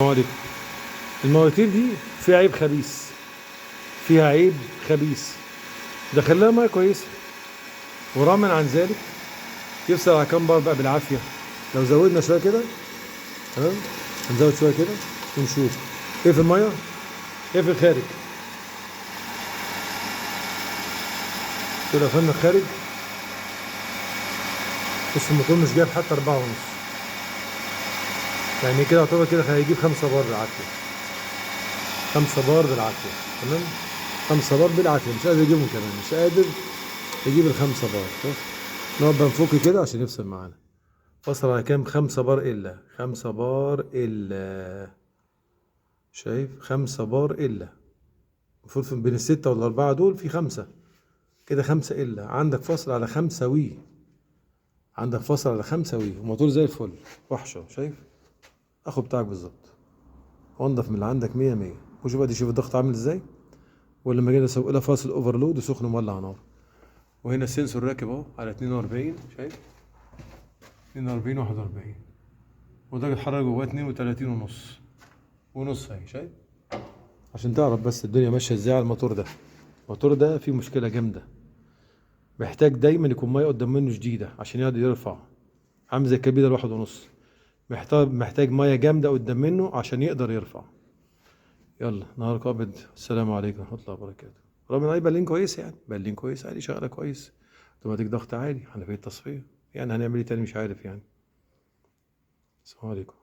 السلام عليكم. المواتير دي فيها عيب خبيث، فيها عيب خبيث. دخل لها مية كويسة، ورغما عن ذلك يفصل على كام بار بقى بالعافية. لو زودنا شوية كده، تمام، هنزود شوية كده ونشوف ايه في المية، ايه في الخارج. كده قفلنا الخارج، بص الموتور مش جايب حتى 4.5، يعني كده يعتبر كده هيجيب 5 بار بالعافية، 5 بار بالعافية، تمام، 5 بار بالعافية، مش قادر يجيبهم كمان، مش قادر يجيب ال5 بار. شوف نقعد بقى نفك كده عشان يفصل معانا. فصل على كام؟ 5 بار إلا، 5 بار إلا، شايف؟ 5 بار إلا. المفروض بين ال6 وال4 دول في 5، كده 5 إلا. عندك فاصل على 5 وي، عندك فاصل على 5 وي، وموتور زي الفل وحشة، شايف؟ اخو بتاعك بالظبط، وانضف من اللي عندك 100 100. وشوف بقى دي، شوف الضغط عامل ازاي. ولما جينا نسوق لها فاصل overload وسخن مولع نار. وهنا ال sensor راكب اهو على 42، شايف؟ 42 41، ودرجة الحرارة جواه 32 ونص ونص اهي، شايف؟ عشان تعرف بس الدنيا ماشية ازاي على الموتور ده. الموتور ده فيه مشكلة جامدة، محتاج دايما يكون مية قدام منه شديدة عشان يقدر يرفع، عامل زي الكبيرة 1.5، محتاج مية جامدة قدام منه عشان يقدر يرفع. يلا نهارك ابيض، السلام عليكم ورحمة الله وبركاته. رغم ان بالين كويس، يعني بالين كويس عالي، شغالة كويس، اوتوماتيك ضغط عالي، حنفية تصفية، يعني هنعمل ايه تاني مش عارف يعني. السلام عليكم.